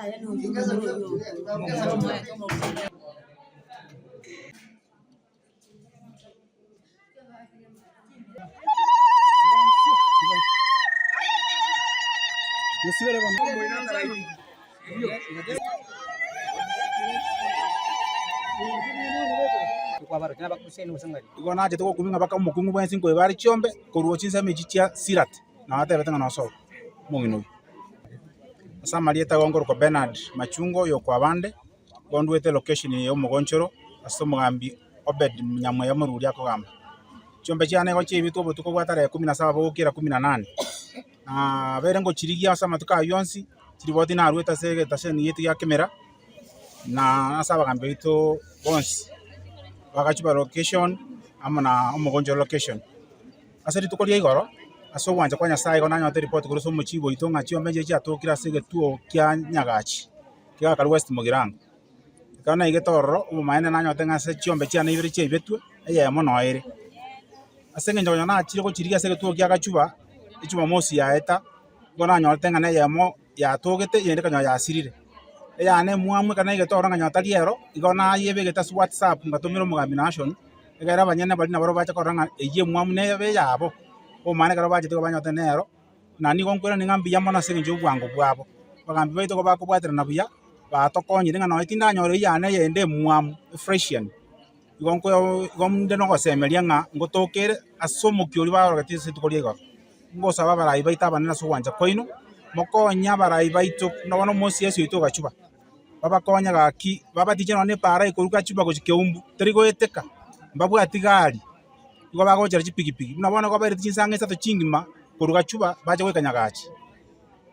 Igo nachete gokumia ng'a mpaka omokungu bwensi nkoiba are chiombe korwa chinsemo echi chia Sirat, nabo atebete ng'a nosoe omong'ina oyio. Ase amarieta igo nkorokwa Bernard Machungo oyo okwabande, igo ndwete location eye ya omogonchoro ase omogambi Obed Nyamweya Omoruri akogamba. Chiombe chiane igo chiaibetwe obotuko bwa tarehe kumi na saba bogokera kumi na nane, nabeire ngochirigia ase amatuko ayio onsi, chiripoti narwete ase egetasheni giaito gia Kemera, na ase abagambi baito bonsi, bagachiba location amo na omogonchoro location. Ase rituko ria igoro, ase ogwancha kwa Nyasaye igo nanyorete ripoti korwa ase omochibi oito ng'a chiombe nchiria chiatokire ase egetuo kia Nyagachi, kiakarwa West Mugirango. Ekero naigete ororo, obomaene nanyorete ng'a ase chiombe chiane ibere chiaibetwe, eyemo noyo ere. Ase eng'encho konya nachire gochirigia ase egetuo kia Gachuba, ejumamosi yaeta, nigo nanyorete ng'a na eyemo yatogete eyende ekonyora yasirire. Eyane emwamu ekero naigete ororo nkanyora tari ero, igo nayebegete ase whatsapp ngatomera omogambi Nashon, ekero abanyene baria nabarobwo bacha korora ng'a eyio emwamu nebe eyabo, obomaene ekero bachete igo banyorete nero. Na nigo nkwerania ng'a mbuya mono ase eng'encho y'obwango bwabo. Abagambi baito igo bakobwaterana buya, batokonyire ng'a nonye tindanyora eyio yane eyende emwamu, efreshian, igo nko igo nde na ogosemeria ng'a ngotokere ase omokia oria barogete ase rituko ria igoro. Ngosaba abarai baito abanene ase ogwancha kwaino, mokonye abarai baito buna bono omo C.S oito ogachuba, babakonye gaki, babatiche nonye na epaara ekorwa gachuba gochia keumbu, teri goeteka, mbabwati gari. Nigo bagochera chipigipigi, buna bono nigo bairete chinsang'e isato chingima korwa Gachuba bache goika Nyagachi.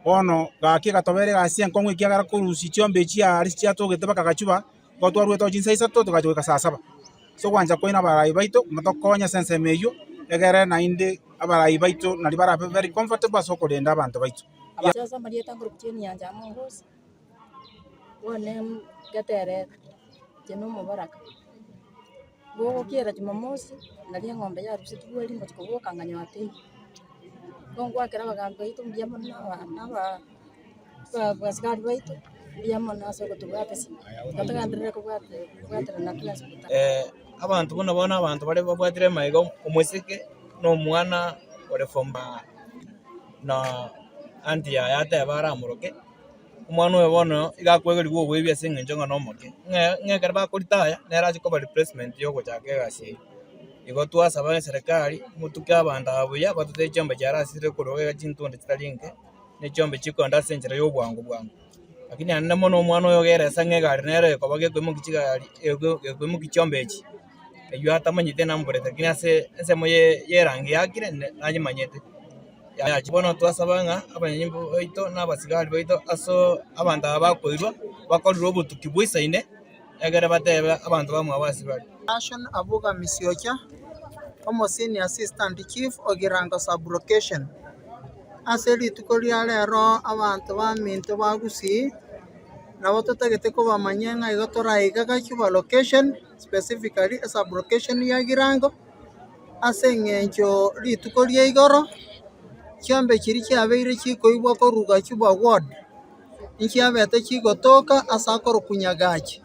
Bono gaki egatobera egasi enkong'u ekiagera korusia chiombe echi aria chiatogete mpaka Gachuba, nigo twaruete oo chinsa isato togacha goika saa saba. Ase ogwancha kwaino abarai baito, motokonye ase ensemo eyio, egere naende abarai baito naria barabe very comfortable ase okorenda abanto baito. Ase amarieta nkorokwa Jane Nyancha Amongosi, bono ngeterete, inche na omobaraka. Bogokiera jumamosi, nario eng'ombe yarusetigwe bweri ngochia koboka nganyora teiyo. Igo ngoakera abagambi baito mbuya mono na aba na aba abasigari baito, mbuya mono ase ogotobwatisia, igo togenderere kobwate kobwaterana twensi botambe. Abanto buna bono abanto baria babwatire amaiga omoiseke na omwana ore form na aunty yaye ateba aramoroke. Omwana oyo bono iga akoegerigwa oboibi ase eng'encho ng'a nomoke, ng'a ng'a ekero bakoritaya nere ache koba replacement ya ogochaka egasi eywo. Igo twasaba eserekari, motuke abanto aba buya batotebie chiombe chiarasire korwa iga chintunde chitari inke, na chiombe chikoenda ase enchera ya obwango bwango. Lakini naende mono omwana oyo ogeresa ng'a egari nere ekoba gekoimokia chigari ego gekoimokia chiombe echi, eywo atamanyete namborete lakini ase ensemo ya erangi yakire nayemanyete. Bono twasaba ng'a abanyanyimbo baito na abasigari baito ase abanto aba bakoirwa, bakorerwe obotuki bwaisaine, egere batebe abanto bamwabo ase bare. Nashon Abuga Misiocha, Omo Senior Assistant Chief o Girango Sub-Location. Ase rituko ria rero abanto baminto ba Gusii nabo totagete kobamanyia ng'a igo toraiga Gachuba Location, specifically esub-location ya Girango. Ase engencho rituko ria igoro, chiombe chiria chiabeire chikoibwa korwa Gachuba ward, nchiabete chigotoka ase akorokwa Nyagachi.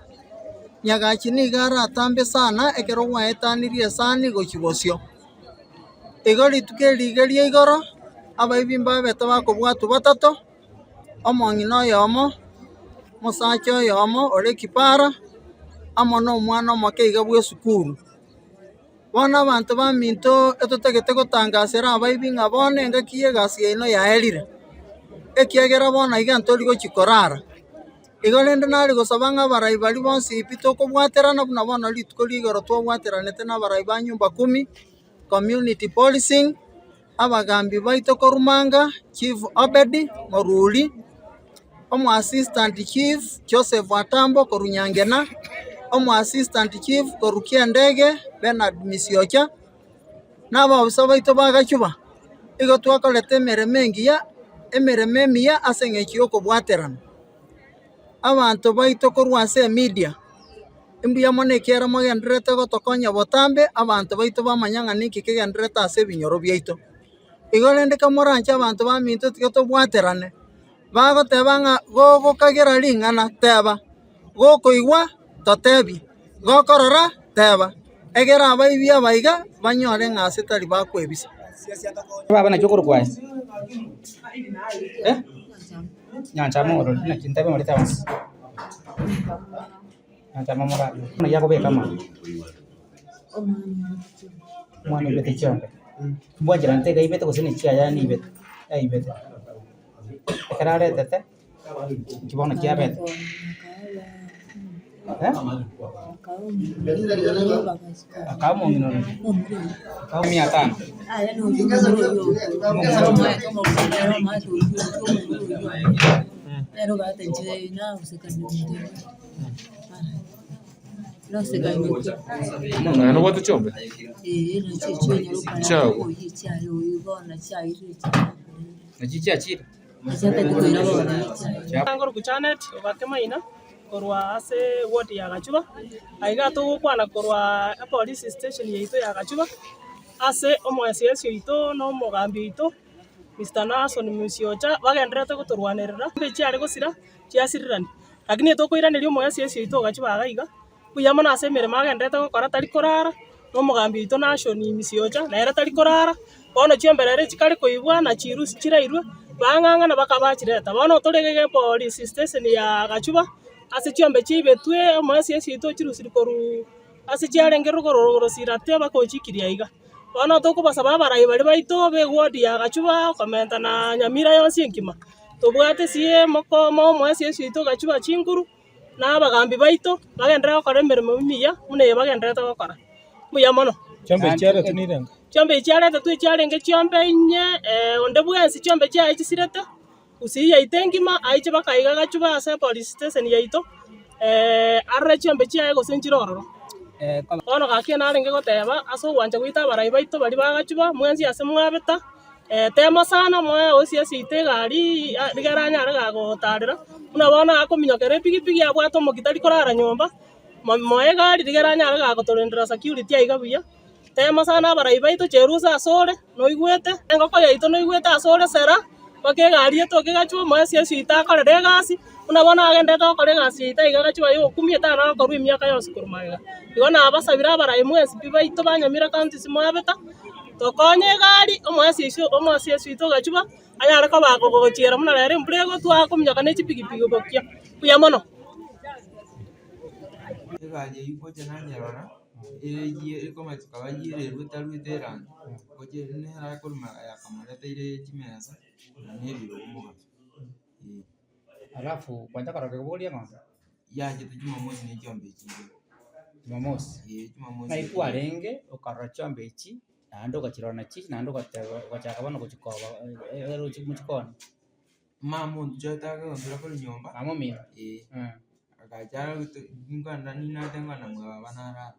Nyagachi nigo aratambe sana ekero gwaetanirie esani gochia bosio. Igo rituko eri iga ria igoro, abaibi mbabete bakobwatwa batato, omong'ina oyomo, omosacha oyomo ore ekipara, amo na omwana omoke iga bwa esukuru. Bono abanto baminto etotagete gotangasera abaibi ng'a bono engaki y'egasi yaino yaerire, ekiagera bono iga ntori gochia korara. Igo rende nare gosaba ng'a abarai baria bonsi pi tokobwaterana buna bono rituko ria igoro twabwateranete na abarai ba nyumba kumi, community policing, abagambi baito korwa Manga, Chief Obed Moruri, omo assistant chief Joseph Atambo korwa Nyangena, omo assistant chief korwa Kiandege Bernard Misiocha, na abaofisa baito ba Gachuba, igo twakorete emeremo engiya, emeremo emiya ase eng'encho ya okobwaterana. Abanto baito korwa ase emedia, Mbuya mono ekiagera mogendererete gotokonya botambe, abanto baito bamanya ng'a ninki kegendererete ase ebinyoro biaito. Igo rende kamoranche abanto baminto tiga tobwaterane. Bagoteba ng'a gogokagera ring'ana, teba, gokoigwa, totebie, gokorora, teba, egere abaibi aba iga banyore ng'a ase tari bakwebisa. Baba naki okorokwa aye? Eh? Nyanchama orori naki ntabe omorete abanto. Nyanchama morabe. Naki akobeka amang'ana? Omwana oibete chiombe. Mbwanchera nte iga aibete gose ne chiaye aibete aibete. Ekero aretete, nki bono kiabete? Eh? Akaa omong'ina oria, akaa mia tano. Omong'ina nobwate chiombe? Chiago. Nachi chiachire. Ngoroku Janet Obake Maina korwa ase eward ya Gachuba, aiga togokwana korwa epolice station yaito ya Gachuba, ase omoeseesi oito na omogambi oito Mister Nason Musyocha bagendererete gotorwanerera, mbe chiare gosira chiasirirani. Lakini tokoiraneria omoeseesi oito o Gachuba iga iga, Mbuya mono ase emeremo agendererete gokora tari korara, na omogambi oito Nashoni Misiocha, nere tari korara, bono chiombe rero chikare koibwa na chirusi chirairwe, bang'ang'ana bakabachireta. Bono tore iga epolice station ya Gachuba, ase chiombe chiaibetwe omoesia oito ochirusirie korwa ase chiarenge rogoro rosirate bakochikiria iga. Bono tokobasaba abarai baria baito ba eward ya Gachuba komenta na Nyamira yonsi engima, tobwate CM omo omoesia oito Gachuba chinguru. na abagambi baito bagenderere gokora emeremo emiya buna eye bagendererete gokora. Mbuya mono. Chiombe echi chiaretwe nirenga? Chiombe echi chiaretetwe echiarenge chiombe inye, onde bwensi chiombe chiaye chisirete, gusii yaito engima, aiche bakaiga gachuba ase epolice station yaito, arore chiombe chiaye gose nchire ororo. Bono gaki narenge goteba, ase ogwancha gwaito abarai baito baria bagachuba, mwensi ase mwabeta. Tema sana moe osie seito egari rigere anyare gagotarera, buna bono akominyokera epigipigi abwate omokia tari korara nyomba, moe egari rigere anyare gagotorendera security aiga buya. Tema sana abarai baito cherusa asore, noigwete, engoko yaito noigwete asore sera, mpaka egari etoke gachwe moe esie seito akorere egasi, buna bono agenderete gokora egasi yaito aiga gachwe aye okumia tana gokorwa emiaka yonsi korwa magega. Igo nabasabire abarai mwensi pi baito ba Nyamira county ase mwabeta. Tokonye egari, omoasiesi omoasiesi oito ogachuba, anyare koba akogochiera buna rero embura egotwa akominyoka ne chipigipigi bokia. Mbuya mono. Egari eywo ngocha nanyerora, ere gie ekomanya kaba yererwe etarwete erangi, ngocha ere nere akoruma yakamoreteire chimesa, na ebirogo mogaso eh. Alafu kwancha korora keboria ng'ombe? Yachete jumamosi ne chiombe echi ibere. Jumamosi? Eeh jumamosi. Ng'ai kwarenge okarora chiombe echi naende ogachirora nachi naende ogateba ogachaka bono gochikoba ere ochi mochikone. Mama onchete agontura korwa nyomba. Mama omino? Eeh. Agacha agote nkogenda ninate nkogenda mwa baba narara.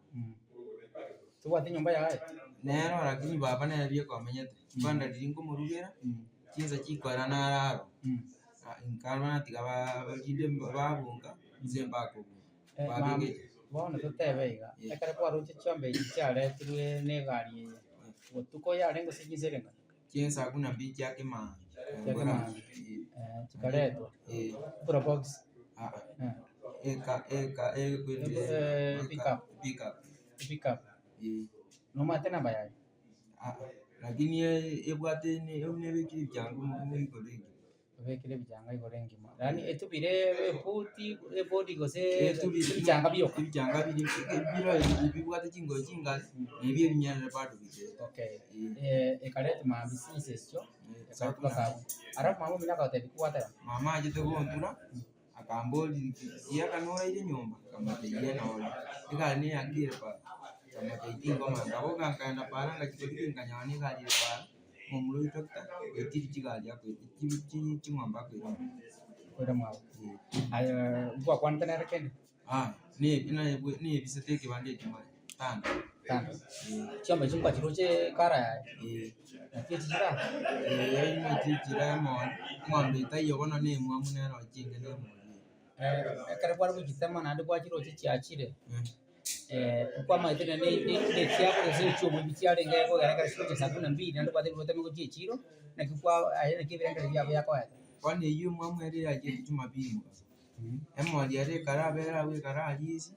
Tobwate enyomba yaye? Nero lakini baba nere bieka omenyete, nkogenda riria nkomorugera, chinsa chikoera narara. Nkarora tiga barinde babunga, inche mbakobuga. Babegete. Bono totebe iga, ekero kwaroche chiombe echi chiaretirwe na egari eye, botuko yarenge gose chinsa erenga? Chinsa buna mbiri chia kemambia. Chia kemambia, chikaretwa, probox. Eka eka Pickup. Pickup. Pickup. Nomanyete enamba yaye? Lakini ebwate nebekire ebichanga igoro engima. Ebekire ebichanga igoro engima. Yaani etubire ebuti ebodi gose ebichanga bioka. Ebichanga bire bibwate chingoyo chingare na ebi ebinyerere bado bire. Okay. Ekareta mambia chinsa echio, ekaretwa mpaka abwo. Alafu mama omino akagotebia ki gwateba? Mama achete gontura. Akamboria, Riaka noraire nyomba? Nkamotebia, Eeh nore. Egari neyangire ere para? Nkamotebia, Tingomanya. Nkaboka nkaenda para ngachia korigia nkanyora na egari ere para, omomura oyio doctor oetire chigari akoira ching'ombe akoira mwabo. Koira mwabo. Aye ngwakwanete nere kende? Aya, nebisete ekebanda ekio mare, tano. Tano. Chiombe echio nkwachiroche ekara yaye? Eeh. Naki echi chira? Eeh naki chira emori, eng'ombe etaiyo bono na emwamu nero chinge na emori eye. Ekero kware gochitema naende kwachiroche chiachire, nkwamaete na ne echiabo gose echioboibi chiarenge kogera ekero chigocha saa kumi na mbili naende kwatebire oteme gochia echiro, naki kwa aye naki ebirengererio biabo biakoete. Bono eywo emwamu ere yachiete jumapili mogaso, emori ere ekaraba ere abwo ekararisia,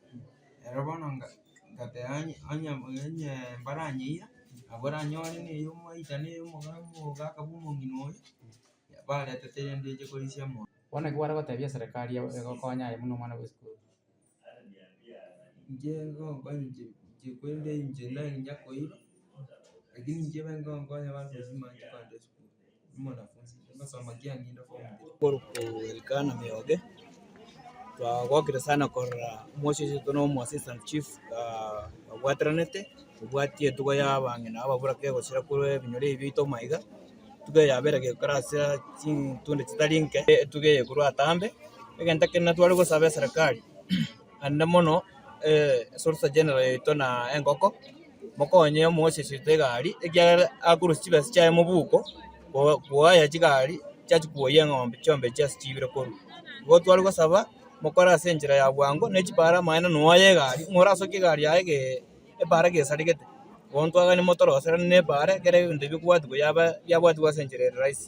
ero bono nga ngateba onye onye onye mbaranyeira, nabo oranyore na eya omoita na eya omoga omogaka bwa omong'ina oyo, baretete rende eche korisia emori. Bono ekio kware gotebia eserekari egokonya aye buna omwana bwa esukuru. Inche ngonkonya inche inche kwende inche nanya koiba, lakini inche bengonkonya bandosie manje kogenda esukuru, omwanafunzi ngosoma kiang'ina form three. Korokwa Elikana Mioge, twagokire sana korora omosio oito na omo assistant chief babwateranete, kobwatia etugo ya abang'ina ababura kegosira korwa ebinyoro ebi biaito maiga, etugo eye yabere gekora ase chintunde chitari nke, etugo eye korwa atambe, egento ekio natware gosaba eserekari, naende mono solicitor general yaito na engoko, mokonye omosio oito egari, ekiagera akorusia chibesa chiaye mobuko, koaya chigari chiachia koyia eng'ombe chiombe echi ase chibire korwa. Igo tware gosaba, mokore ase enchera ya bwango, ne chipara amaene noyo egari, ng'a orasokie egari yaye gee epara gesaregete, bono twagania motoroseranie na epara ekere ebinto bikobwatigwa yaba biabwatigwa ase enchera ere rahisi.